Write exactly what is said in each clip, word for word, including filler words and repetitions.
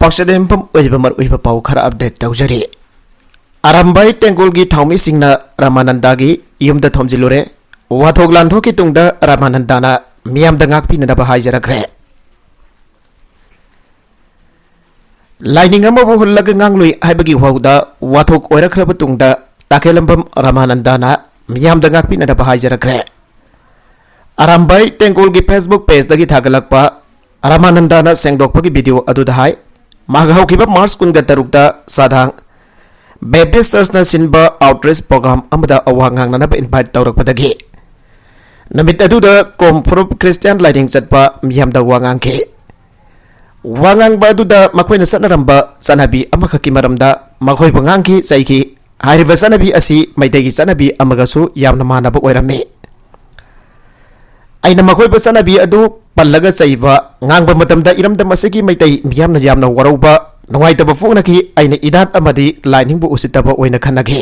ꯄꯥꯎꯆꯦ ꯌꯨꯝꯐꯝ ꯑꯣꯏꯔꯤꯕ ꯃꯔꯨꯑꯣꯏꯕ ꯄꯥꯎ ꯈꯔ ꯑꯞꯗꯦꯠ ꯇꯧꯖꯔꯤ꯫ ꯑꯔꯥꯝꯕꯥꯏ ꯇꯦꯡꯒꯣꯜꯒꯤ ꯊꯥꯎꯃꯤꯁꯤꯡꯅ ꯔꯥꯃꯥꯅꯟꯗꯥꯒꯤ ꯌꯨꯝꯗ ꯊꯣꯝꯖꯤꯜꯂꯨꯔꯦ꯫ ꯋꯥꯊꯣꯛ ꯂꯥꯟꯊꯣꯛꯀꯤ ꯇꯨꯡꯗ ꯔꯥꯃꯥꯅꯟꯗꯥꯅ ꯃꯤꯌꯥꯝꯗ ꯉꯥꯛꯄꯤꯅꯅꯕ ꯍꯥꯏꯖꯔꯛꯈ꯭ꯔꯦ꯫ ꯂꯥꯏꯅꯤꯡ ꯑꯃꯕꯨ ꯍꯨꯜꯂꯒ ꯉꯥꯡꯂꯨꯏ ꯍꯥꯏꯕꯒꯤ ꯋꯥꯍꯧꯗ ꯋꯥꯊꯣꯛ ꯑꯣꯏꯔꯛꯈ꯭ꯔꯕ ꯇꯨꯡꯗ ꯇꯥꯈꯦꯂꯝꯕꯝ ꯔꯥꯃꯥꯅꯟꯗꯥꯅ ꯃꯤꯌꯥꯝꯗ ꯉꯥꯛꯄꯤꯅꯅꯕ ꯍꯥꯏꯖꯔꯛꯈ꯭ꯔꯦ꯫ ꯑꯔꯥꯝꯕꯥꯏ ꯇꯦꯡꯒꯣꯜꯒꯤ Facebook pageꯇꯒꯤ ꯊꯥꯒꯠꯂꯛꯄ ꯔꯥꯃꯥꯅꯟꯗꯥꯅ ꯁꯦꯡꯗꯣꯛꯄꯒꯤ video ꯑꯗꯨꯗ ꯍꯥꯏ, ꯃꯍꯥꯛ ꯍꯧꯈꯤꯕ March ꯀꯨꯟꯒ ꯇꯔꯨꯛꯇ ꯁꯥꯗꯥꯡ Baptist Churchꯅ ꯁꯤꯟꯕ outreach program ꯑꯃꯗ ꯋꯥ ꯉꯥꯡꯅꯅꯕ invite ꯇꯧꯔꯛꯄꯗꯒꯤ ꯅꯨꯃꯤꯠ ꯑꯗꯨꯗ ꯀꯣꯝ ꯐꯨꯔꯨꯞ Christian ꯂꯥꯏꯅꯤꯡ ꯆꯠꯄ ꯃꯤꯌꯥꯝꯗ ꯋꯥ ꯉꯥꯡꯈꯤ꯫ ꯋꯥ ꯉꯥꯡꯕ ꯑꯗꯨꯗ ꯃꯈꯣꯏꯅ ꯆꯠꯅꯔꯝꯕ ꯆꯠꯅꯕꯤ ꯑꯃꯈꯛꯀꯤ ꯃꯔꯝꯗ ꯃꯈꯣꯏꯕꯨ ꯉꯥꯡꯈꯤ, ꯆꯩꯈꯤ꯫ ꯍꯥꯏꯔꯤꯕ ꯆꯠꯅꯕꯤ ꯑꯁꯤ ꯃꯩꯇꯩꯒꯤ ꯆꯠꯅꯕꯤ ꯑꯃꯒꯁꯨ ꯌꯥꯝꯅ ꯃꯥꯟꯅꯕ ꯑꯣꯏꯔꯝꯃꯤ꯫ ꯑꯩꯅ ꯃꯈꯣꯏꯕꯨ ꯆꯠꯅꯕꯤ ꯑꯗꯨ ꯄꯜꯂꯒ ꯆꯩꯕ, ꯉꯥꯡꯕ ꯃꯇꯝꯗ ꯏꯔꯝꯗꯝ ꯑꯁꯤꯒꯤ ꯃꯩꯇꯩ ꯃꯤꯌꯥꯝꯅ ꯌꯥꯝꯅ ꯋꯥꯔꯧꯕ, ꯅꯨꯡꯉꯥꯏꯇꯕ ꯐꯣꯡꯅꯈꯤ꯫ ꯑꯩꯅ ꯏꯅꯥꯠ ꯑꯃꯗꯤ ꯂꯥꯏꯅꯤꯡꯕꯨ ꯎꯁꯤꯠꯇꯕ ꯑꯣꯏꯅ ꯈꯟꯅꯈꯤ꯫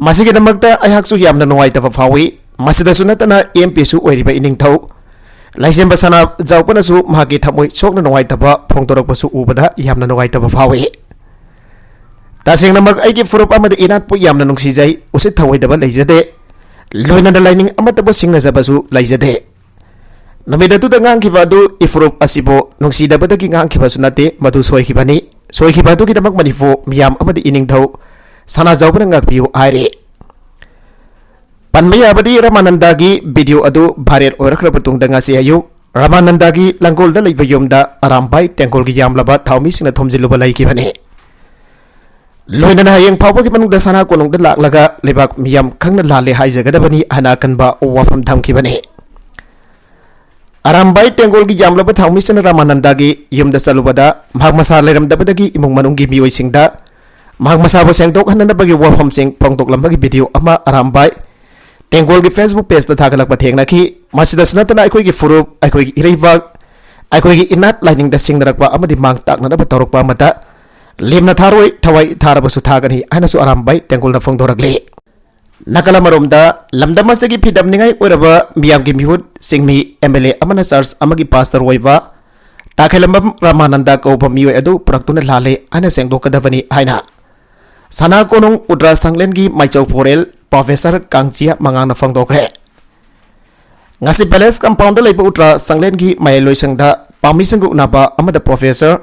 ꯃꯁꯤꯒꯤꯗꯃꯛꯇ ꯑꯩꯍꯥꯛꯁꯨ ꯌꯥꯝꯅ ꯅꯨꯡꯉꯥꯏꯇꯕ ꯐꯥꯎꯏ꯫ ꯃꯁꯤꯗꯁꯨ ꯅꯠꯇꯅ M Pꯁꯨ ꯑꯣꯏꯔꯤꯕ ꯏꯅꯤꯡꯊꯧ ꯂꯥꯏꯁꯦꯝꯕ ꯁꯅꯥꯖꯥꯎꯕꯅꯁꯨ ꯃꯍꯥꯛꯀꯤ ꯊꯃꯣꯏ ꯁꯣꯛꯅ ꯅꯨꯡꯉꯥꯏꯇꯕ ꯐꯣꯡꯗꯣꯔꯛꯄꯁꯨ ꯎꯕꯗ ꯌꯥꯝꯅ ꯅꯨꯡꯉꯥꯏꯇꯕ ꯐꯥꯎꯏ꯫ ꯇꯁꯦꯡꯅꯃꯛ ꯑꯩꯒꯤ ꯐꯨꯔꯨꯞ ꯑꯃꯗꯤ ꯏꯅꯥꯠꯄꯨ ꯌꯥꯝꯅ ꯅꯨꯡꯁꯤꯖꯩ, ꯎꯁꯤꯠ ꯊꯑꯣꯏꯗꯕ ꯂꯩꯖꯗꯦ, ꯂꯣꯏꯅꯅ ꯂꯥꯏꯅꯤꯡ ꯑꯃꯠꯇꯕꯨ ꯁꯤꯡꯅꯖꯕꯁꯨ ꯂꯩꯖꯗꯦ꯫ ꯅꯨꯃꯤꯠ ꯑꯗꯨꯗ ꯉꯥꯡꯈꯤꯕ ꯑꯗꯨ ꯏꯐꯨꯔꯨꯞ ꯑꯁꯤꯕꯨ ꯅꯨꯡꯁꯤꯗꯕꯗꯒꯤ ꯉꯥꯡꯈꯤꯕꯁꯨ ꯅꯠꯇꯦ, ꯃꯗꯨ ꯁꯣꯏꯈꯤꯕꯅꯤ꯫ ꯁꯣꯏꯈꯤꯕ ꯑꯗꯨꯒꯤꯗꯃꯛ ꯃꯅꯤꯄꯨꯔ ꯃꯤꯌꯥꯝ ꯑꯃꯗꯤ ꯏꯅꯤꯡꯊꯧ ꯁꯅꯥꯖꯥꯎꯕꯅ ꯉꯥꯛꯄꯤꯌꯨ ꯍꯥꯏꯔꯤ꯫ ꯄꯟꯕ ꯌꯥꯕꯗꯤ ꯔꯥꯃꯥꯅꯟꯗꯥꯒꯤ video ꯑꯗꯨ viral ꯑꯣꯏꯔꯛꯈ꯭ꯔꯕ ꯇꯨꯡꯗ ꯉꯁꯤ ꯑꯌꯨꯛ ꯔꯥꯃꯥꯅꯟꯗꯥꯒꯤ ꯂꯪꯒꯣꯜꯗ ꯂꯩꯕ ꯌꯨꯝꯗ ꯑꯔꯥꯝꯕꯥꯏ ꯇꯦꯡꯒꯣꯜꯒꯤ ꯌꯥꯝꯂꯕ ꯊꯥꯎꯃꯤꯁꯤꯡꯅ ꯊꯣꯝꯖꯤꯜꯂꯨꯕ ꯂꯩꯈꯤꯕꯅꯤ꯫ ꯂꯣꯏꯅꯅ ꯍꯌꯦꯡ ꯐꯥꯎꯕꯒꯤ ꯃꯅꯨꯡꯗ ꯁꯅꯥ ꯀꯣꯅꯨꯡꯗ ꯂꯥꯛꯂꯒ ꯂꯩꯕꯥꯛ ꯃꯤꯌꯥꯝ ꯈꯪꯅ ꯂꯥꯜꯂꯦ ꯍꯥꯏꯖꯒꯗꯕꯅꯤ ꯍꯥꯏꯅ ꯑꯀꯟꯕ ꯋꯥꯐꯝ ꯊꯝꯈꯤꯕꯅꯤ꯫ ꯑꯔꯥꯝꯕꯥꯏ ꯇꯦꯡꯒꯣꯜꯒꯤ ꯌꯥꯝꯂꯕ ꯊꯥꯎꯃꯤꯁꯤꯅ ꯔꯥꯃꯥꯅꯟꯗꯥꯒꯤ ꯌꯨꯝꯗ ꯆꯠꯂꯨꯕꯗ ꯃꯍꯥꯛ ꯃꯁꯥ ꯂꯩꯔꯝꯗꯕꯗꯒꯤ ꯏꯃꯨꯡ ꯃꯅꯨꯡꯒꯤ ꯃꯤꯑꯣꯏꯁꯤꯡꯗ ꯃꯍꯥꯛ ꯃꯁꯥꯕꯨ ꯁꯦꯡꯗꯣꯛꯍꯟꯅꯕꯒꯤ ꯋꯥꯐꯝꯁꯤꯡ ꯐꯣꯡꯗꯣꯛꯂꯝꯕꯒꯤ video ꯑꯃ ꯑꯔꯥꯝꯕꯥꯏ ꯇꯦꯡꯒꯣꯜꯒꯤ Facebook pageꯇ ꯊꯥꯒꯠꯂꯛꯄ ꯊꯦꯡꯅꯈꯤ꯫ ꯃꯁꯤꯗꯁꯨ ꯅꯠꯇꯅ ꯑꯩꯈꯣꯏꯒꯤ ꯐꯨꯔꯨꯞ, ꯑꯩꯈꯣꯏꯒꯤ ꯏꯔꯩꯕꯥꯛ, ꯑꯩꯈꯣꯏꯒꯤ ꯏꯅꯥꯠ ꯂꯥꯏꯅꯤꯡꯗ ꯁꯤꯡꯅꯔꯛꯄ ꯑꯃꯗꯤ ꯃꯥꯡ ꯇꯥꯛꯅꯅꯕ ꯇꯧꯔꯛꯄ ꯑꯃꯗ ꯂꯦꯝꯅ ꯊꯥꯔꯣꯏ, ꯊꯋꯥꯏ ꯊꯥꯔꯕꯁꯨ ꯊꯥꯒꯅꯤ ꯍꯥꯏꯅꯁꯨ ꯑꯔꯥꯝꯕꯥꯏ ꯇꯦꯡꯒꯣꯜꯅ ꯐꯣꯡꯗꯣꯔꯛꯂꯤ꯫ ꯅꯥꯀꯜ ꯑꯃꯔꯣꯝꯗ ꯂꯝꯗꯝ ꯑꯁꯤꯒꯤ ꯐꯤꯗꯝꯅꯤꯡꯉꯥꯏ ꯑꯣꯏꯔꯕ ꯃꯤꯌꯥꯝꯒꯤ ꯃꯤꯍꯨꯠ ꯆꯤꯡꯃꯤ M L A ꯑꯃꯅ church ꯑꯃꯒꯤ pastor ꯑꯣꯏꯕ ꯇꯥꯈꯦꯂꯝꯕꯝ ꯔꯥꯃꯥꯅꯟꯗ ꯀꯧꯕ ꯃꯤꯑꯣꯏ ꯑꯗꯨ ꯄꯨꯔꯛꯇꯨꯅ ꯂꯥꯜꯂꯦ ꯍꯥꯏꯅ ꯁꯦꯡꯗꯣꯛꯀꯗꯕꯅꯤ ꯍꯥꯏꯅ ꯁꯅꯥ ꯀꯣꯅꯨꯡ ꯎꯗ꯭ꯔꯥ ꯁꯪꯂꯦꯟꯒꯤ ꯃꯥꯏꯆꯧ ꯐꯣꯔꯦꯜ ꯄ꯭ꯔꯣꯐꯦꯁꯔ ꯀꯥꯡꯖꯤꯌꯥ ꯃꯉꯥꯡꯅ ꯐꯣꯡꯗꯣꯛꯈ꯭ꯔꯦ꯫ ꯉꯁꯤ ꯄꯦꯂꯦꯁ ꯀꯝꯄꯥꯎꯟꯗ ꯂꯩꯕ ꯎꯇ꯭ꯔꯥ ꯁꯪꯂꯦꯟꯒꯤ ꯃꯌꯥꯏꯂꯣꯏꯁꯪꯗ ꯄꯥꯝꯃꯤꯁꯤꯡꯒ ꯎꯅꯕ ꯑꯃꯗ ꯄ꯭ꯔꯣꯐꯦꯁꯔ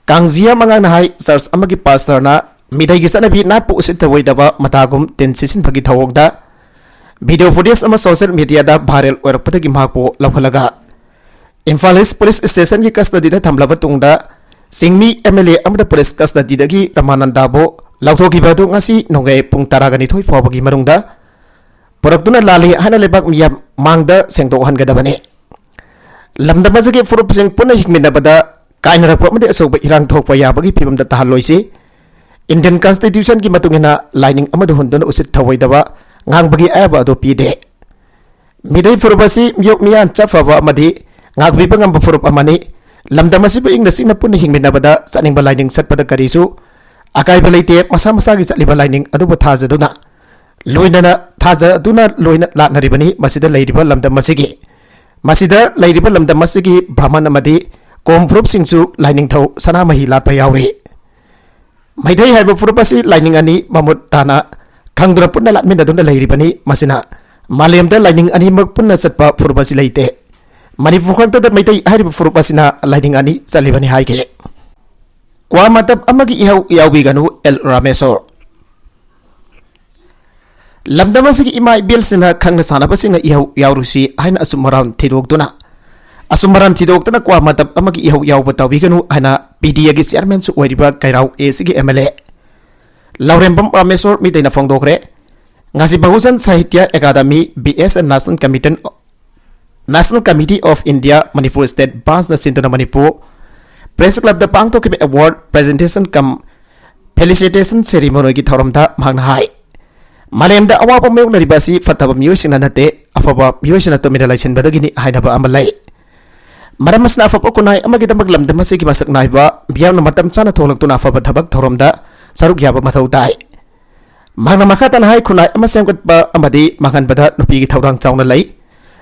ꯀꯥꯡꯖꯤꯌꯥ ꯃꯉꯥꯡꯅ ꯍꯥꯏ, ꯆꯔꯆ ꯑꯃꯒꯤ ꯄꯥꯁꯇꯔꯅ ꯃꯤꯇꯩꯒꯤ ꯆꯠꯅꯕꯤ ꯅꯥꯠꯄꯨ ꯎꯁꯤꯠ ꯊꯑꯣꯏꯗꯕ ꯃꯇꯥꯒꯨꯝ ꯇꯤꯟ ꯁꯤꯠꯆꯤꯟꯕꯒꯤ ꯊꯧꯑꯣꯡꯗ ꯚꯤꯗꯤꯑꯣ ꯐꯨꯇꯦꯖ ꯑꯃ ꯁꯣꯁꯤꯌꯦꯜ ꯃꯤꯗꯤꯌꯥꯗ ꯚꯥꯏꯔꯦꯜ ꯑꯣꯏꯔꯛꯄꯗꯒꯤ ꯃꯍꯥꯛꯄꯨ ꯂꯧꯍꯜꯂꯒ ꯏꯝꯐꯥꯜ ꯏꯁ ꯄꯨꯂꯤꯁ ꯁ꯭ꯇꯦꯁꯟꯒꯤ ꯀꯁꯇꯗꯤꯗ ꯊꯝꯂꯕ ꯇꯨꯡꯗ ꯆꯤꯡꯃꯤ ꯑꯦꯝ ꯑꯦꯜ ꯑꯦ ꯑꯃꯗ ꯄꯨꯂꯤꯁ ꯀꯁꯇꯗꯤꯗꯒꯤ ꯔꯃꯥꯅꯟꯗꯕꯨ ꯂꯧꯊꯣꯛꯈꯤꯕ ꯑꯗꯨ ꯉꯁꯤ ꯅꯣꯡꯌꯥꯏ ꯄꯨꯡ ꯇꯔꯥꯒ ꯅꯤꯊꯣꯏ ꯐꯥꯎꯕꯒꯤ ꯃꯅꯨꯡꯗ ꯄꯨꯔꯛꯇꯨꯅ ꯂꯥꯜꯂꯤ ꯍꯥꯏꯅ ꯂꯩꯕꯥꯛ ꯃꯤꯌꯥꯝ ꯃꯥꯡꯗ ꯁꯦꯡꯗꯣꯛꯍꯟꯒꯗꯕꯅꯤ꯫ ꯂꯝꯗꯝ ꯑꯁꯤꯒꯤ ꯐꯨꯔꯨꯞꯁꯤꯡ ꯄꯨꯟꯅ ꯍꯤꯡꯃꯤꯟꯅꯕꯗ ꯀꯥꯏꯅꯔꯛꯄ ꯑꯃꯗꯤ ꯑꯆꯧꯕ ꯏꯔꯥꯡ ꯊꯣꯛꯄ ꯌꯥꯕꯒꯤ ꯐꯤꯕꯝꯗ ꯇꯥꯍꯜꯂꯣꯏꯁꯤ꯫ ꯏꯟꯗꯤꯌꯟ ꯀꯟꯁꯇꯤꯇ꯭ꯌꯨꯁꯟꯒꯤ ꯃꯇꯨꯡ ꯏꯟꯅ ꯂꯥꯏꯅꯤꯡ ꯑꯃꯗ ꯍꯨꯟꯗꯨꯅ ꯎꯁꯤꯠ ꯊꯑꯣꯏꯗꯕ ꯉꯥꯡꯕꯒꯤ ꯑꯌꯥꯕ ꯑꯗꯨ ꯄꯤꯗꯦ꯫ ꯃꯤꯇꯩ ꯐꯨꯔꯨꯞ ꯑꯁꯤ ꯃꯤꯑꯣꯛ ꯃꯤꯌꯥꯟ ꯆꯞ ꯐꯕ ꯑꯃꯗꯤ ꯉꯥꯛꯄꯤꯕ ꯉꯝꯕ ꯐꯨꯔꯨꯞ ꯑꯃꯅꯤ꯫ ꯂꯝꯗꯝ ꯑꯁꯤꯕꯨ ꯏꯪꯅ ꯆꯤꯛꯅ ꯄꯨꯟꯅ ꯍꯤꯡꯃꯤꯟꯅꯕꯗ ꯆꯠꯅꯤꯡꯕ ꯂꯥꯏꯅꯤꯡ ꯆꯠꯄꯗ ꯀꯔꯤꯁꯨ ꯑꯀꯥꯏꯕ ꯂꯩꯇꯦ꯫ ꯃꯁꯥ ꯃꯁꯥꯒꯤ ꯆꯠꯂꯤꯕ ꯂꯥꯏꯅꯤꯡ ꯑꯗꯨꯕꯨ ꯊꯥꯖꯗꯨꯅ ꯂꯣꯏꯅꯅ ꯊꯥꯖꯗꯨꯅ ꯂꯣꯏꯅ ꯂꯥꯠꯅꯔꯤꯕꯅꯤ꯫ ꯃꯁꯤꯗ ꯂꯩꯔꯤꯕ ꯂꯝꯗꯝ ꯑꯁꯤꯒꯤ ꯃꯁꯤꯗ ꯂꯩꯔꯤꯕ ꯂꯝꯗꯝ ꯑꯁꯤꯒꯤ ꯕ꯭ꯔꯥꯍꯃꯟ ꯑꯃꯗꯤ ꯀꯣꯝ ꯐꯨꯔꯨꯞꯁꯤꯡꯁꯨ ꯂꯥꯏꯅꯤꯡꯊꯧ ꯁꯅꯥꯃꯍꯤ ꯂꯥꯠꯄ ꯌꯥꯎꯔꯤ꯫ ꯃꯩꯇꯩ ꯍꯥꯏꯕ ꯐꯨꯔꯨꯞ ꯑꯁꯤ ꯂꯥꯏꯅꯤꯡ ꯑꯅꯤ ꯃꯃꯨꯠ ꯇꯥꯅ ꯈꯪꯗꯨꯅ ꯄꯨꯟꯅ ꯂꯥꯠꯃꯤꯟꯅꯗꯨꯅ ꯂꯩꯔꯤꯕꯅꯤ꯫ ꯃꯁꯤꯅ ꯃꯥꯂꯦꯝꯗ ꯂꯥꯏꯅꯤꯡ ꯑꯅꯤꯃꯛ ꯄꯨꯟꯅ ꯆꯠꯄ ꯐꯨꯔꯨꯞ ꯑꯁꯤ ꯂꯩꯇꯦ꯫ ꯃꯅꯤꯄꯨꯔ ꯈꯛꯇꯗ ꯃꯩꯇꯩ ꯍꯥꯏꯔꯤꯕ ꯐꯨꯔꯨꯞ ꯑꯁꯤꯅ ꯂꯥꯏꯅꯤꯡ ꯑꯅꯤ ꯆꯠꯂꯤꯕꯅꯤ ꯍꯥꯏꯈꯤ꯫ ꯀ꯭ꯋꯥ ꯃꯇꯞ ꯑꯃꯒꯤ ꯏꯍꯧ ꯌꯥꯎꯕꯤꯒꯅꯨ, ꯑꯦꯜ ꯔꯥꯃꯦꯁꯣꯔ꯫ ꯂꯝꯗꯝ ꯑꯁꯤꯒꯤ ꯏꯃꯥ ꯏꯕꯦꯜꯁꯤꯡꯅ ꯈꯪꯅ ꯁꯥꯟꯅꯕꯁꯤꯡꯅ ꯏꯍꯧ ꯌꯥꯎꯔꯨꯁꯤ ꯍꯥꯏꯅ ꯑꯆꯨꯝ ꯑꯔꯥꯟ ꯊꯤꯗꯣꯛꯇꯨꯅ, ꯑꯆꯨꯝ ꯑꯔꯥꯟ ꯊꯤꯗꯣꯛꯇꯅ ꯀ꯭ꯋꯥ ꯃꯇꯞ ꯑꯃꯒꯤ ꯏꯍꯧ ꯌꯥꯎꯕ ꯇꯧꯕꯤꯒꯅꯨ ꯍꯥꯏꯅ ꯄꯤ ꯗꯤ ꯑꯦꯒꯤ ꯆꯤꯌꯔꯃꯦꯟꯁꯨ ꯑꯣꯏꯔꯤꯕ ꯀꯩꯔꯥꯎ ꯑꯦ ꯁꯤꯒꯤ ꯑꯦꯝ ꯑꯦꯜ ꯑꯦ ꯂꯧꯔꯦꯝꯕꯝ ꯔꯥꯃꯦꯁꯣꯔ ꯃꯤꯇꯩꯅ ꯐꯣꯡꯗꯣꯛꯈ꯭ꯔꯦ꯫ ꯉꯁꯤ Bahujan Sahitya Academy, B S N National Committee National Committee of India, Manipur State Branchꯅ ꯁꯤꯟꯗꯨꯅ ꯃꯅꯤꯄꯨꯔ ꯄ꯭ꯔꯦꯁ ꯀ꯭ꯂꯕꯇ ꯄꯥꯡꯊꯣꯛꯈꯤꯕ ꯑꯦꯋꯥꯔꯗ ꯄ꯭ꯔꯦꯖꯦꯟꯇꯦꯁꯟ ꯀꯝ ꯐꯦꯂꯤꯁꯤꯇꯦꯁꯟ ꯁꯦꯔꯤꯃꯣꯅꯤꯒꯤ ꯊꯧꯔꯝꯗ ꯃꯍꯥꯛꯅ ꯍꯥꯏ, ꯃꯥꯂꯦꯝꯗ ꯑꯋꯥꯕ ꯃꯥꯌꯣꯛꯅꯔꯤꯕ ꯑꯁꯤ ꯐꯠꯇꯕ ꯃꯤꯑꯣꯏꯁꯤꯡꯅ ꯅꯠꯇꯦ, ꯑꯐꯕ ꯃꯤꯑꯣꯏꯁꯤꯡꯅ ꯇꯨꯃꯤꯟꯅ ꯂꯩꯁꯤꯟꯕꯗꯒꯤꯅꯤ ꯍꯥꯏꯅꯕ ꯑꯃ ꯂꯩ꯫ ꯃꯔꯝ ꯑꯁꯤꯅ ꯑꯐꯕ ꯈꯨꯟꯅꯥꯏ ꯑꯃꯒꯤꯗꯃꯛ ꯂꯝꯗꯝ ꯑꯁꯤꯒꯤ ꯃꯁꯛ ꯅꯥꯏꯕ ꯃꯤꯌꯥꯝꯅ ꯃꯇꯝ ꯆꯥꯅ ꯊꯣꯛꯂꯛꯇꯨꯅ ꯑꯐꯕ ꯊꯕꯛ ꯊꯧꯔꯝꯗ ꯁꯔꯨꯛ ꯌꯥꯕ ꯃꯊꯧ ꯇꯥꯏ꯫ ꯃꯍꯥꯛꯅ ꯃꯈꯥ ꯇꯥꯅ ꯍꯥꯏ, ꯈꯨꯟꯅꯥꯏ ꯑꯃ ꯁꯦꯝꯒꯠꯄ ꯑꯃꯗꯤ ꯃꯥꯡꯍꯟꯕꯗ ꯅꯨꯄꯤꯒꯤ ꯊꯧꯗꯥꯡ ꯆꯥꯎꯅ ꯂꯩ꯫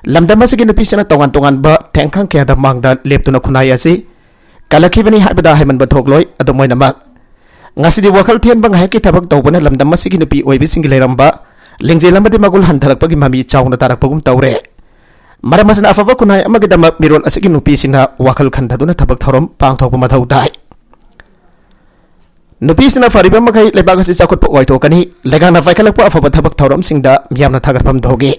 ꯂꯝꯗꯝ ꯑꯁꯤꯒꯤ ꯅꯨꯄꯤꯁꯤꯡꯅ ꯇꯣꯉꯥꯟ ꯇꯣꯉꯥꯟꯕ ꯊꯦꯡꯈꯥꯡ ꯀꯌꯥꯗ ꯃꯥꯡꯗ ꯂꯦꯞꯇꯨꯅ ꯈꯨꯟꯅꯥꯏ ꯑꯁꯤ ꯀꯜꯂꯛꯈꯤꯕꯅꯤ ꯍꯥꯏꯕꯗ ꯍꯥꯏꯃꯟꯕ ꯊꯣꯛꯂꯣꯏ꯫ ꯑꯗꯨꯝ ꯑꯣꯏꯅꯃꯛ, ꯉꯁꯤꯗꯤ ꯋꯥꯈꯜ ꯊꯦꯟꯕ ꯉꯥꯏꯍꯥꯛꯀꯤ ꯊꯕꯛ ꯇꯧꯕꯅ ꯂꯝꯗꯝ ꯑꯁꯤꯒꯤ ꯅꯨꯄꯤ ꯑꯣꯏꯕꯤꯁꯤꯡꯒꯤ ꯂꯩꯔꯝꯕ ꯂꯤꯡꯖꯦꯜ ꯑꯃꯗꯤ ꯃꯒꯨꯟ ꯍꯟꯊꯔꯛꯄꯒꯤ ꯃꯃꯤ ꯆꯥꯎꯅ ꯇꯥꯔꯛꯄꯒꯨꯝ ꯇꯧꯔꯦ꯫ ꯃꯔꯝ ꯑꯁꯤꯅ, ꯑꯐꯕ ꯈꯨꯟꯅꯥꯏ ꯑꯃꯒꯤꯗꯃꯛ ꯃꯤꯔꯣꯜ ꯑꯁꯤꯒꯤ ꯅꯨꯄꯤꯁꯤꯡꯅ ꯋꯥꯈꯜ ꯈꯟꯊꯗꯨꯅ ꯊꯕꯛ ꯊꯧꯔꯝ ꯄꯥꯡꯊꯣꯛꯄ ꯃꯊꯧ ꯇꯥꯏ꯫ ꯅꯨꯄꯤꯁꯤꯡꯅ ꯐꯔꯤꯕ ꯃꯈꯩ ꯂꯩꯕꯥꯛ ꯑꯁꯤ ꯆꯥꯎꯈꯠꯄ ꯑꯣꯏꯊꯣꯛꯀꯅꯤ꯫ ꯂꯩꯉꯥꯛꯅ ꯄꯥꯏꯈꯠꯂꯛꯄ ꯑꯐꯕ ꯊꯕꯛ ꯊꯧꯔꯝꯁꯤꯡꯗ ꯃꯤꯌꯥꯝꯅ ꯊꯥꯒꯠꯐꯝ ꯊꯣꯛꯏ꯫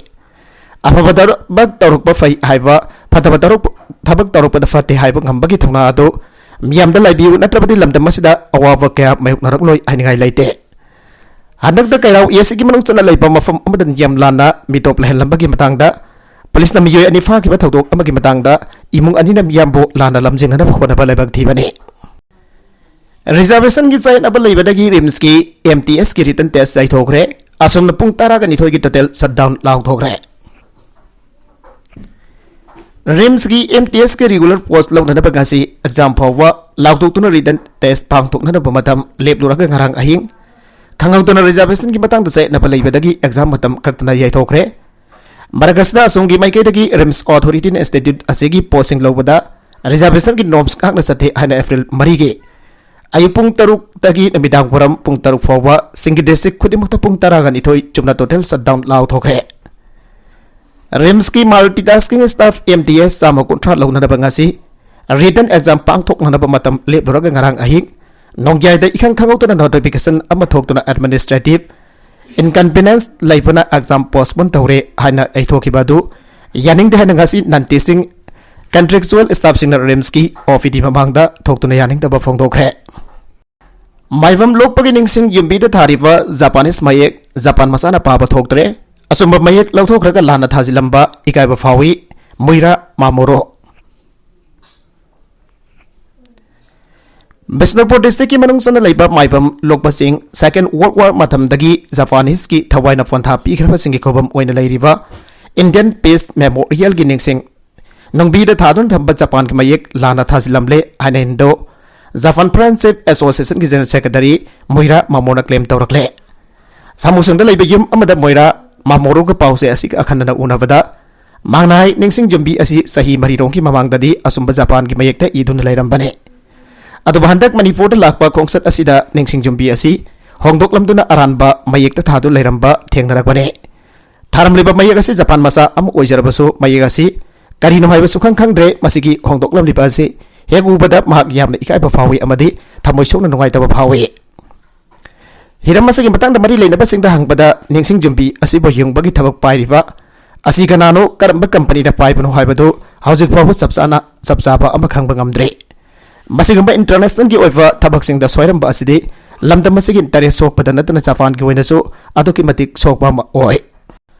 ꯑꯐꯕ ꯊꯕꯛ ꯇꯧꯔꯛꯄ ꯐꯩ ꯍꯥꯏꯕ, ꯐꯠꯇꯕ ꯊꯕꯛ ꯇꯧꯔꯛꯄꯗ ꯐꯠꯇꯦ ꯍꯥꯏꯕ ꯉꯝꯕꯒꯤ ꯊꯧꯅꯥ ꯑꯗꯨ ꯃꯤꯌꯥꯝꯗ ꯂꯩꯕꯤꯌꯨ, ꯅꯠꯇ꯭ꯔꯕꯗꯤ ꯂꯝꯗꯝ ꯑꯁꯤꯗ ꯑꯋꯥꯕ ꯀꯌꯥ ꯃꯥꯌꯣꯛꯅꯔꯛꯂꯣꯏ ꯍꯥꯏꯅꯤꯡꯉꯥꯏ ꯂꯩꯇꯦ꯫ ꯍꯟꯗꯛꯇ ꯀꯩꯔꯥꯎ ꯑꯦ ꯁꯤꯒꯤ ꯃꯅꯨꯡ ꯆꯟꯅ ꯂꯩꯕ ꯃꯐꯝ ꯑꯃꯗ ꯅꯤꯌꯝ ꯂꯥꯟꯅ ꯃꯤꯇꯣꯞ ꯂꯩꯍꯜꯂꯝꯕꯒꯤ ꯃꯇꯥꯡꯗ ꯄꯨꯂꯤꯁꯅ ꯃꯤꯑꯣꯏ ꯑꯅꯤ ꯐꯥꯈꯤꯕ ꯊꯧꯗꯣꯛ ꯑꯃꯒꯤ ꯃꯇꯥꯡꯗ ꯏꯃꯨꯡ ꯑꯅꯤꯅ ꯃꯤꯌꯥꯝꯕꯨ ꯂꯥꯟꯅ ꯂꯝꯖꯤꯡꯅꯅꯕ ꯍꯣꯠꯅꯕ ꯂꯥꯏꯕꯛ ꯊꯤꯕꯅꯤ꯫ ꯔꯤꯖꯥꯔꯕꯦꯁꯟꯒꯤ ꯆꯌꯦꯠꯅꯕ ꯂꯩꯕꯗꯒꯤ ꯔꯤꯝꯁꯀꯤ ꯑꯦꯝ ꯇꯤ ꯑꯦꯁꯀꯤ ꯔꯤꯇꯟ ꯇꯦꯁ ꯌꯩꯊꯣꯛꯈ꯭ꯔꯦ꯫ ꯑꯁꯣꯝꯅ ꯄꯨꯡ ꯇꯔꯥꯒ ꯅꯤꯊꯣꯏꯒꯤ total shutdown ꯂꯥꯎꯊꯣꯛꯈ꯭ꯔꯦ꯫ ꯔꯤꯝꯁꯀꯤ M T ꯑꯦꯁꯀꯤ regular ꯄꯣꯁ ꯂꯧꯅꯅꯕ ꯉꯁꯤ ꯑꯦꯛꯖꯥꯝ ꯐꯥꯎꯕ ꯂꯥꯎꯊꯣꯛꯇꯨꯅ ꯔꯤꯇꯟ ꯇꯦꯁ ꯄꯥꯡꯊꯣꯛꯅꯅꯕ ꯃꯇꯝ ꯂꯦꯞꯂꯨꯔꯒ ꯉꯔꯥꯡ ꯑꯍꯤꯡ ꯈꯪꯍꯧꯗꯅ ꯔꯤꯖꯥꯔꯕꯦꯁꯟꯒꯤ ꯃꯇꯥꯡꯗ ꯆꯌꯦꯠꯅꯕ ꯂꯩꯕꯗꯒꯤ ꯑꯦꯛꯖꯥꯝ ꯃꯇꯝ ꯀꯛꯇꯅ ꯌꯩꯊꯣꯛꯈ꯭ꯔꯦ꯫ ꯃꯔꯛ ꯑꯁꯤꯗ, ꯑꯁꯣꯝꯒꯤ ꯃꯥꯏꯀꯩꯗꯒꯤ ꯔꯤꯝꯁ ꯑꯣꯊꯣꯔꯤꯇꯤꯅ ꯏꯟꯁꯇꯤꯇ꯭ꯌꯨꯠ ꯑꯁꯤꯒꯤ ꯄꯣꯁꯁꯤꯡ ꯂꯧꯕꯗ ꯔꯤꯖꯥꯔꯕꯦꯁꯟꯒꯤ ꯅꯣꯔꯝꯁ ꯉꯥꯛꯅ ꯆꯠꯊꯦ ꯍꯥꯏꯅ ꯑꯦꯄ꯭ꯔꯤꯜ ꯃꯔꯤꯒꯤ ꯑꯌꯨꯛ ꯄꯨꯡ ꯇꯔꯨꯛꯇꯒꯤ ꯅꯨꯃꯤꯗꯥꯡ ꯋꯥꯏꯔꯝ ꯄꯨꯡ ꯇꯔꯨꯛ ꯐꯥꯎꯕ ꯁꯤꯡꯒꯤ ꯗꯤꯁꯇ꯭ꯔꯤꯛ ꯈꯨꯗꯤꯡꯃꯛꯇ ꯄꯨꯡ ꯇꯔꯥꯒ ꯅꯤꯊꯣꯏ ꯆꯨꯞꯅ total shutdown ꯂꯥꯎꯊꯣꯛꯈ꯭ꯔꯦ꯫ ꯔꯤꯝꯁꯀꯤ multitasking staff M T ꯑꯦꯁ ꯆꯥꯝꯃ ꯀꯨꯟꯊ꯭ꯔꯥ ꯂꯧꯅꯅꯕ ꯉꯁꯤ ꯔꯤꯇꯟ ꯑꯦꯛꯖꯥꯝ ꯄꯥꯡꯊꯣꯛꯅꯅꯕ ꯃꯇꯝ ꯂꯦꯞꯂꯨꯔꯒ ꯉꯔꯥꯡ ꯑꯍꯤꯡ ꯅꯣꯡꯌꯥꯏꯗ ꯏꯈꯪ ꯈꯪꯍꯧꯗꯅ ꯅꯣꯇꯤꯐꯤꯀꯦꯁꯟ ꯑꯃ ꯊꯣꯛꯇꯨꯅ ꯑꯦꯗꯃꯤꯅꯤꯁꯇ꯭ꯔꯦꯇꯤꯚ ꯏꯟꯀꯟꯚꯤꯅꯦꯟꯁ ꯂꯩꯕꯅ ꯑꯦꯛꯖꯥꯝ ꯄꯣꯁꯄꯣꯟ ꯇꯧꯔꯦ ꯍꯥꯏꯅ ꯌꯩꯊꯣꯛꯈꯤꯕ ꯑꯗꯨ ꯌꯥꯅꯤꯡꯗꯦ ꯍꯥꯏꯅ ꯉꯁꯤ ꯅꯟ ꯇꯤꯆꯤꯡ ꯀꯟꯇ꯭ꯔꯦꯛꯆꯨꯑꯦꯜ ꯁ꯭ꯇꯥꯐꯁꯤꯡꯅ ꯔꯤꯝꯁꯀꯤ ꯑꯣ ꯄꯤ ꯗꯤ ꯃꯃꯥꯡꯗ ꯊꯣꯛꯇꯨꯅ ꯌꯥꯅꯤꯡꯗꯕ ꯐꯣꯡꯗꯣꯛꯈ꯭ꯔꯦ꯫ ꯃꯥꯏꯕꯝ ꯂꯣꯛꯄꯒꯤ ꯅꯤꯡꯁꯤꯡ ꯌꯨꯝꯕꯤꯗ ꯊꯥꯔꯤꯕ ꯖꯄꯥꯅꯤꯁ ꯃꯌꯦꯛ ꯖꯄꯥꯟ ꯃꯆꯥꯅ ꯄꯥꯕ ꯊꯣꯛꯇ꯭ꯔꯦ꯫ ꯑꯆꯨꯝꯕ ꯃꯌꯦꯛ ꯂꯧꯊꯣꯛꯈ꯭ꯔꯒ ꯂꯥꯟꯅ ꯊꯥꯖꯤꯜꯂꯝꯕ ꯏꯀꯥꯏꯕ ꯐꯥꯎꯏ, ꯃꯨꯏꯔꯥ ꯃꯥꯃꯣꯔꯣ꯫ ꯕꯤꯁꯅꯨꯄꯨꯔ ꯗꯤꯁꯇ꯭ꯔꯤꯛꯀꯤ ꯃꯅꯨꯡ ꯆꯟꯅ ꯂꯩꯕ ꯃꯥꯏꯕꯝ ꯂꯣꯛꯄꯁꯤꯡ ꯁꯦꯀꯦꯟ ꯋꯥꯔꯜꯗ ꯋꯥꯔ ꯃꯇꯝꯗꯒꯤ ꯖꯄꯥꯅꯤꯁꯀꯤ ꯊꯋꯥꯏꯅ ꯄꯣꯟꯊꯥ ꯄꯤꯈ꯭ꯔꯕꯁꯤꯡꯒꯤ ꯈꯨꯕꯝ ꯑꯣꯏꯅ ꯂꯩꯔꯤꯕ ꯏꯟꯗꯤꯌꯟ ꯄꯤꯁ ꯃꯦꯃꯣꯔꯤꯌꯦꯜꯒꯤ ꯅꯤꯡꯁꯤꯡ ꯅꯨꯡꯕꯤꯗ ꯊꯥꯗꯨꯅ ꯊꯝꯕ ꯖꯄꯥꯟꯒꯤ ꯃꯌꯦꯛ ꯂꯥꯟꯅ ꯊꯥꯖꯤꯜꯂꯝꯂꯦ ꯍꯥꯏꯅ ꯍꯤꯟꯗꯣ ꯖꯄꯥꯟ ꯐ꯭ꯔꯦꯟꯗꯁꯤꯞ ꯑꯦꯁꯣꯁꯤꯌꯦꯁꯟꯒꯤ ꯖꯦꯅꯔꯦꯜ ꯁꯦꯀ꯭ꯔꯦꯇꯔꯤ ꯃꯨꯏꯔꯥ ꯃꯥꯃꯣꯅ ꯀ꯭ꯂꯦꯝ ꯇꯧꯔꯛꯂꯦ꯫ ꯁꯥꯃꯨꯁꯤꯡꯗ ꯂꯩꯕ ꯌꯨꯝ ꯑꯃꯗ ꯃꯨꯏꯔꯥ ꯃꯥꯃꯣꯔꯨꯒ ꯄꯥꯎꯆꯦ ꯑꯁꯤꯒ ꯑꯈꯟꯅꯅ ꯎꯅꯕꯗ ꯃꯍꯥꯛꯅ ꯍꯥꯏ, ꯅꯤꯡꯁꯤꯡ ꯌꯨꯝꯕꯤ ꯑꯁꯤ ꯆꯍꯤ ꯃꯔꯤꯔꯣꯝꯒꯤ ꯃꯃꯥꯡꯗꯗꯤ ꯑꯆꯨꯝꯕ ꯖꯄꯥꯟꯒꯤ ꯃꯌꯦꯛꯇ ꯏꯗꯨꯅ ꯂꯩꯔꯝꯕꯅꯤ꯫ ꯑꯗꯨꯕꯨ ꯍꯟꯗꯛ ꯃꯅꯤꯄꯨꯔꯗ ꯂꯥꯛꯄ ꯈꯣꯡꯆꯠ ꯑꯁꯤꯗ ꯅꯤꯡꯁꯤꯡ ꯌꯨꯝꯕꯤ ꯑꯁꯤ ꯍꯣꯡꯗꯣꯛꯂꯝꯗꯨꯅ ꯑꯔꯥꯟꯕ ꯃꯌꯦꯛꯇ ꯊꯥꯗꯨꯅ ꯂꯩꯔꯝꯕ ꯊꯦꯡꯅꯔꯛꯄꯅꯤ꯫ ꯊꯥꯔꯝꯂꯤꯕ ꯃꯌꯦꯛ ꯑꯁꯤ ꯖꯄꯥꯟ ꯃꯆꯥ ꯑꯃ ꯑꯣꯏꯖꯔꯕꯁꯨ, ꯃꯌꯦꯛ ꯑꯁꯤ ꯀꯔꯤꯅꯣ ꯍꯥꯏꯕ ꯁꯨꯈꯪ ꯈꯪꯗ꯭ꯔꯦ꯫ ꯃꯁꯤꯒꯤ ꯍꯣꯡꯗꯣꯛꯂꯝꯂꯤꯕ ꯑꯁꯤ ꯍꯦꯛ ꯎꯕꯗ ꯃꯍꯥꯛ ꯌꯥꯝꯅ ꯏꯀꯥꯏꯕ ꯐꯥꯎꯏ ꯑꯃꯗꯤ ꯊꯃꯣꯏ ꯁꯣꯛꯅ ꯅꯨꯡꯉꯥꯏꯇꯕ ꯐꯥꯎꯏ꯫ ꯍꯤꯔꯝ ꯑꯁꯤꯒꯤ ꯃꯇꯥꯡꯗ ꯃꯔꯤ ꯂꯩꯅꯕꯁꯤꯡꯗ ꯍꯪꯕꯗ, ꯅꯤꯡꯁꯤꯡ ꯌꯨꯝꯕꯤ ꯑꯁꯤꯕꯨ ꯌꯨꯡꯕꯒꯤ ꯊꯕꯛ ꯄꯥꯏꯔꯤꯕ ꯑꯁꯤ ꯀꯅꯥꯅꯣ, ꯀꯔꯝꯕ ꯀꯝꯄꯅꯤꯗ ꯄꯥꯏꯕꯅꯣ ꯍꯥꯏꯕꯗꯨ ꯍꯧꯖꯤꯛ ꯐꯥꯎꯕ ꯆꯞ ꯆꯥꯅ, ꯆꯞ ꯆꯥꯕ ꯑꯃ ꯈꯪꯕ ꯉꯝꯗ꯭ꯔꯤ꯫ ꯃꯁꯤꯒꯨꯝꯕ ꯏꯟꯇꯔꯅꯦꯁꯅꯦꯜꯒꯤ ꯑꯣꯏꯕ ꯊꯕꯛꯁꯤꯡꯗ ꯁꯣꯏꯔꯝꯕ ꯑꯁꯤꯗꯤ ꯂꯝꯗꯝ ꯑꯁꯤꯒꯤ ꯏꯟꯇꯔꯦꯁ ꯁꯣꯛꯄꯗ ꯅꯠꯇꯅ ꯖꯄꯥꯟꯒꯤ ꯑꯣꯏꯅꯁꯨ ꯑꯗꯨꯛꯀꯤ ꯃꯇꯤꯛ ꯁꯣꯛꯄ ꯑꯃ ꯑꯣꯏ꯫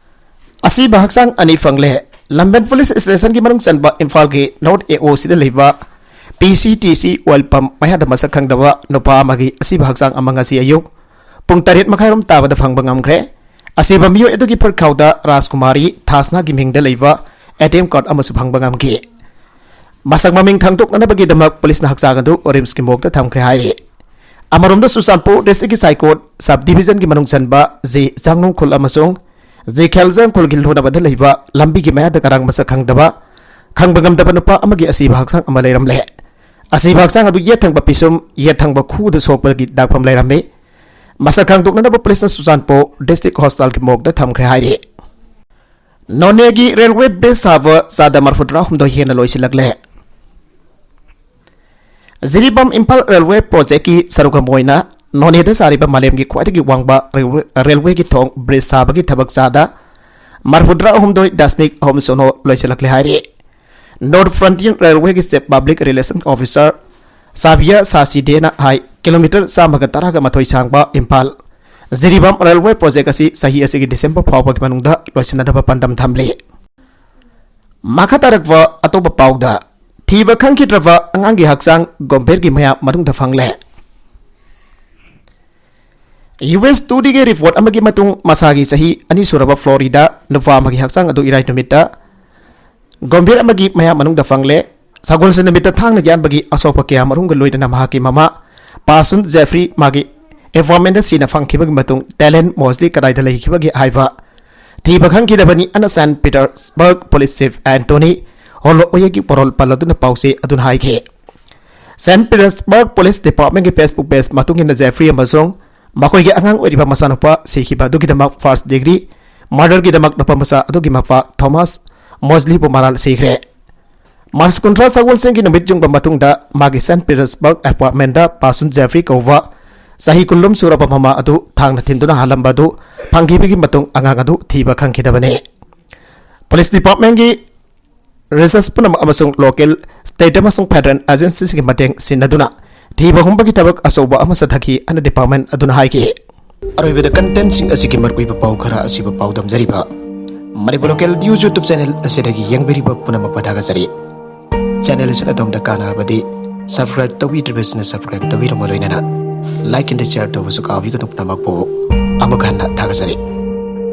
ꯑꯁꯤꯕ ꯍꯛꯆꯥꯡ ꯑꯅꯤ ꯐꯪꯂꯦ꯫ ꯂꯝꯕꯦꯟ ꯄꯨꯂꯤꯁ ꯁ꯭ꯇꯦꯁꯟꯒꯤ ꯃꯅꯨꯡ ꯆꯟꯕ ꯏꯝꯐꯥꯜꯒꯤ ꯅꯣꯔꯠ ꯑꯦ ꯑꯣ ꯁꯤꯗ ꯂꯩꯕ ꯄꯤ C T C oil pump ꯃꯌꯥꯗ ꯃꯁꯛ ꯈꯪꯗꯕ ꯅꯨꯄꯥ ꯑꯃꯒꯤ ꯑꯁꯤꯕ ꯍꯛꯆꯥꯡ ꯑꯃ ꯉꯁꯤ ꯑꯌꯨꯛ ꯄꯨꯡ ꯇꯔꯦꯠ ꯃꯈꯥꯏꯔꯣꯝ ꯇꯥꯕꯗ ꯐꯪꯕ ꯉꯝꯈ꯭ꯔꯦ꯫ ꯑꯁꯤꯕ ꯃꯤꯑꯣꯏ ꯑꯗꯨꯒꯤ ꯐꯨꯔꯤꯠꯈꯥꯎꯗ ꯔꯥꯖꯀꯨꯃꯥꯔꯤ ꯊꯥꯁꯅꯥꯒꯤ ꯃꯤꯡꯗ ꯂꯩꯕ ꯑꯦ ꯇꯤ ꯑꯦꯝ ꯀꯥꯔꯗ ꯑꯃꯁꯨ ꯐꯪꯕ ꯉꯝꯈꯤ꯫ ꯃꯁꯛ ꯃꯃꯤꯡ ꯈꯪꯗꯣꯛꯅꯅꯕꯒꯤꯗꯃꯛ ꯄꯨꯂꯤꯁꯅ ꯍꯛꯆꯥꯡ ꯑꯗꯨ ꯔꯤꯝꯁꯀꯤ ꯃꯣꯔꯒꯇ ꯊꯝꯈ꯭ꯔꯦ ꯍꯥꯏꯔꯤ꯫ ꯑꯃꯔꯣꯝꯗ ꯆꯨꯔꯆꯥꯟꯄꯨꯔ ꯗꯤꯁꯇ꯭ꯔꯤꯛꯀꯤ ꯁꯥꯏꯀꯣꯠ ꯁꯕ ꯗꯤꯕꯤꯖꯟꯒꯤ ꯃꯅꯨꯡ ꯆꯟꯕ ꯖꯤ ꯆꯥꯡꯅꯨꯡ ꯈꯨꯜ ꯑꯃꯁꯨꯡ ꯖꯤ ꯈꯦꯜꯖꯥꯡ ꯈꯨꯜꯒꯤ ꯂꯨꯅꯕꯗ ꯂꯩꯕ ꯂꯝꯕꯤꯒꯤ ꯃꯌꯥꯗ ꯉꯔꯥꯡ ꯃꯁꯛ ꯈꯪꯗꯕ, ꯈꯪꯕ ꯉꯝꯗꯕ ꯅꯨꯄꯥ ꯑꯃꯒꯤ ꯑꯁꯤꯕ ꯍꯛꯆꯥꯡ ꯑꯃ ꯂꯩꯔꯝꯂꯦ꯫ ꯑꯁꯤꯕ ꯍꯛꯆꯥꯡ ꯑꯗꯨ ꯌꯦꯠ ꯊꯪꯕ ꯄꯤꯁꯨꯝ, ꯌꯦꯠ ꯊꯪꯕ ꯈꯨꯗ ꯁꯣꯛꯄꯒꯤ ꯗꯥꯛꯐꯝ ꯂꯩꯔꯝꯃꯤ꯫ ꯃꯁꯛ ꯈꯪꯗꯣꯛꯅꯅꯕ ꯄꯨꯂꯤꯁꯅ ꯆꯨꯔꯆꯥꯟꯄꯨꯔ ꯗꯤꯁꯇ꯭ꯔꯤꯛ ꯍꯣꯁꯄꯤꯇꯥꯜꯒꯤ ꯃꯣꯔꯒꯇ ꯊꯝꯈ꯭ꯔꯦ ꯍꯥꯏꯔꯤ꯫ ꯅꯣꯅꯦꯒꯤ ꯔꯦꯜꯋꯦ ꯕ꯭ꯔꯤꯖ ꯁꯥꯕ ꯆꯥꯗ ꯃꯔꯐꯨꯇꯔꯥ ꯍꯨꯝꯗꯣꯏ ꯍꯦꯟꯅ ꯂꯣꯏꯁꯤꯜꯂꯛꯂꯦ꯫ ꯖꯤꯔꯤꯕꯥꯝ ꯏꯝꯐꯥꯜ ꯔꯦꯜꯋꯦ ꯄ꯭ꯔꯣꯖꯦꯛꯀꯤ ꯁꯔꯨꯛ ꯑꯃ ꯑꯣꯏꯅ ꯅꯣꯅꯦꯗ ꯁꯥꯔꯤꯕ ꯃꯥꯂꯦꯝꯒꯤ ꯈ꯭ꯋꯥꯏꯗꯒꯤ ꯋꯥꯡꯕ ꯔꯦꯜꯋꯦ, ꯔꯦꯜꯋꯦꯒꯤ ꯊꯣꯡ ꯕ꯭ꯔꯤꯖ ꯁꯥꯕꯒꯤ ꯊꯕꯛ ꯆꯥꯗ ꯃꯔꯐꯨꯇꯔꯥ ꯍꯨꯝꯗꯣꯏ ꯗꯁꯃꯤꯛ ꯑꯍꯨꯝ ꯁꯤꯅꯣ ꯂꯣꯏꯁꯤꯜꯂꯛꯂꯦ ꯍꯥꯏꯔꯤ꯫ ꯅꯣꯔꯠ ꯐ꯭ꯔꯟꯇꯤꯌꯔ ꯔꯦꯜꯋꯦꯒꯤ chief public relation officer Sabiya ꯁꯥꯁꯤꯗꯦꯅ ꯍꯥꯏ, ꯀꯤꯂꯣꯃꯤꯇꯔ ꯆꯥꯝꯃꯒ ꯇꯔꯥꯒ ꯃꯥꯊꯣꯏ ꯁꯥꯡꯕ ꯏꯝꯐꯥꯜ ꯖꯤꯔꯤꯕꯥꯝ ꯔꯦꯜꯋꯦ ꯄ꯭ꯔꯣꯖꯦꯛ ꯑꯁꯤ ꯆꯍꯤ ꯑꯁꯤꯒꯤ ꯗꯤꯁꯦꯝꯕꯔ ꯐꯥꯎꯕꯒꯤ ꯃꯅꯨꯡꯗ ꯂꯣꯏꯁꯤꯟꯅꯅꯕ ꯄꯥꯟꯗꯝ ꯊꯝꯂꯤ꯫ ꯃꯈꯥ ꯇꯥꯔꯛꯄ ꯑꯇꯣꯞꯄ ꯄꯥꯎꯗ, ꯊꯤꯕ ꯈꯪꯈꯤꯗ꯭ꯔꯕ ꯑꯉꯥꯡꯒꯤ ꯍꯛꯆꯥꯡ ꯒꯣꯝꯚꯤꯔꯒꯤ ꯃꯌꯥ ꯃꯅꯨꯡꯗ ꯐꯪꯂꯦ꯫ ꯌꯨ ꯑꯦꯁ ꯇꯨꯗꯦꯒꯤ ꯔꯤꯄꯣꯔꯠ ꯑꯃꯒꯤ ꯃꯇꯨꯡ, ꯃꯁꯥꯒꯤ ꯆꯍꯤ ꯑꯅꯤ ꯁꯨꯔꯕ ꯐ꯭ꯂꯣꯔꯤꯗꯥ ꯅꯨꯄꯥ ꯑꯃꯒꯤ ꯍꯛꯆꯥꯡ ꯑꯗꯨ ꯏꯔꯥꯏ ꯅꯨꯃꯤꯠꯇ ꯒꯣꯝꯚꯤꯔ ꯑꯃꯒꯤ ꯃꯌꯥ ꯃꯅꯨꯡꯗ ꯐꯪꯂꯦ꯫ ꯁꯒꯣꯜꯁꯦꯟ ꯅꯨꯃꯤꯠꯇ ꯊꯥꯡꯅ ꯌꯥꯟꯕꯒꯤ ꯑꯁꯣꯛꯄ ꯀꯌꯥ ꯃꯔꯨꯝꯒ ꯂꯣꯏꯅꯅ ꯃꯍꯥꯛꯀꯤ ꯃꯃꯥ ꯄꯥꯁꯨꯟ ꯖꯦꯐ꯭ꯔꯤ ꯃꯥꯒꯤ ꯑꯦꯄꯥꯔꯠꯃꯦꯟꯗ ꯁꯤꯅ ꯐꯪꯈꯤꯕꯒꯤ ꯃꯇꯨꯡ, ꯇꯦꯂꯦꯟ ꯃꯣꯁꯂꯤ ꯀꯗꯥꯏꯗ ꯂꯩꯈꯤꯕꯒꯦ ꯍꯥꯏꯕ ꯊꯤꯕ ꯈꯪꯈꯤꯗꯕꯅꯤ ꯑꯅ ꯁꯦꯟ ꯄꯤꯇꯔꯁꯕꯔꯒ ꯄꯨꯂꯤꯁ ꯆꯤꯐ ꯑꯦꯟꯇꯣꯅꯤ ꯍꯣꯂꯣꯋꯦꯒꯤ ꯄꯣꯔꯣꯜ ꯄꯜꯂꯗꯨꯅ ꯄꯥꯎꯆꯦ ꯑꯗꯨꯅ ꯍꯥꯏꯈꯤ꯫ ꯁꯦꯟ ꯄꯤꯇꯔꯁꯕꯔꯒ ꯄꯨꯂꯤꯁ ꯗꯤꯄꯥꯔꯠꯃꯦꯟꯒꯤ Facebook ꯄꯦꯖ ꯃꯇꯨꯡ ꯏꯟꯅ ꯖꯦꯐ꯭ꯔꯤ ꯑꯃꯁꯨꯡ ꯃꯈꯣꯏꯒꯤ ꯑꯉꯥꯡ ꯑꯣꯏꯔꯤꯕ ꯃꯆꯥꯅꯨꯄꯥ ꯁꯤꯈꯤꯕ ꯑꯗꯨꯒꯤꯗꯃꯛ ꯐꯥꯔꯁ ꯗꯤꯒ꯭ꯔꯤ ꯃꯔꯗꯔꯒꯤꯗꯃꯛ ꯅꯨꯄꯥ ꯃꯆꯥ ꯑꯗꯨꯒꯤ ꯃꯄꯥ ꯊꯣꯃꯥꯁ ꯃꯣꯁꯂꯤꯕꯨ ꯃꯔꯥꯜ ꯁꯤꯈ꯭ꯔꯦ꯫ ꯃꯥꯔꯆ ꯀꯨꯟꯊ꯭ꯔꯥ ꯁꯒꯣꯜꯁꯦꯟꯒꯤ ꯅꯨꯃꯤꯠ ꯌꯨꯡꯕ ꯃꯇꯨꯡꯗ ꯃꯥꯒꯤ ꯁꯦꯟ ꯄꯤꯇꯔꯁꯕꯔꯒ ꯑꯦꯄꯥꯔꯠꯃꯦꯟꯗ ꯄꯥꯁꯨꯟ ꯖꯦꯐ꯭ꯔꯤ ꯀꯧꯕ ꯆꯍꯤ ꯀꯨꯟ ꯁꯨꯔꯕ ꯃꯃꯥ ꯑꯗꯨ ꯊꯥꯡꯅ ꯊꯤꯟꯗꯨꯅ ꯍꯥꯜꯂꯝꯕ ꯑꯗꯨ ꯐꯪꯈꯤꯕꯒꯤ ꯃꯇꯨꯡ ꯑꯉꯥꯡ ꯑꯗꯨ ꯊꯤꯕ ꯈꯪꯈꯤꯗꯕꯅꯤ꯫ ꯄꯨꯂꯤꯁ ꯗꯤꯄꯥꯔꯠꯃꯦꯟꯒꯤ ꯔꯤꯁꯔꯁ ꯄꯨꯝꯅꯃꯛ ꯑꯃꯁꯨꯡ ꯂꯣꯀꯦꯜ, ꯁ꯭ꯇꯦꯠ ꯑꯃꯁꯨꯡ ꯐꯦꯗꯔꯦꯜ ꯑꯦꯖꯦꯟꯁꯤꯁꯤꯡꯒꯤ ꯃꯇꯦꯡ ꯁꯤꯟꯅꯗꯨꯅ ꯊꯤꯕ ꯍꯨꯝꯕꯒꯤ ꯊꯕꯛ ꯑꯆꯧꯕ ꯑꯃ ꯆꯠꯊꯈꯤ ꯑꯅ ꯗꯤꯄꯥꯔꯠꯃꯦꯟ ꯑꯗꯨꯅ ꯍꯥꯏꯈꯤ꯫ ꯑꯔꯣꯏꯕꯗ ꯀꯟꯇꯦꯟꯁꯤꯡ ꯑꯁꯤꯒꯤ ꯃꯔꯨꯑꯣꯏꯕ ꯄꯥꯎ ꯈꯔ ꯑꯁꯤꯕꯨ ꯄꯥꯎꯗꯝꯖꯔꯤꯕ ꯃꯅꯤꯄꯨꯔ ꯂꯣꯀꯦꯜ ꯅ꯭ꯌꯨꯁ ꯌꯨꯇ꯭ꯌꯨꯕ ꯆꯦꯅꯦꯜ ꯑꯁꯤꯗꯒꯤ ꯌꯦꯡꯕꯤꯔꯤꯕ ꯄꯨꯝꯅꯃꯛꯄꯨ ꯊꯥꯒꯠꯆꯔꯤ꯫ ꯆꯦꯅꯦꯜ ꯑꯁꯤꯅ ꯑꯗꯣꯝꯗ ꯀꯥꯟꯅꯔꯕꯗꯤ ꯁꯕꯁꯀ꯭ꯔꯥꯏꯕ ꯇꯧꯕꯤꯗ꯭ꯔꯤꯕꯁꯤꯅ ꯁꯕꯁꯀ꯭ꯔꯥꯏꯕ ꯇꯧꯕꯤꯔꯝꯕ ꯂꯣꯏꯅꯅ ꯂꯥꯏꯛ ꯑꯦꯟ ꯁꯤꯌꯔ ꯇꯧꯕꯁꯨ ꯀꯥꯎꯕꯤꯒꯅꯨ꯫ ꯄꯨꯝꯅꯃꯛꯄꯨ ꯑꯃꯨꯛ ꯍꯟꯅ ꯊꯥꯒꯠꯆꯔꯤ꯫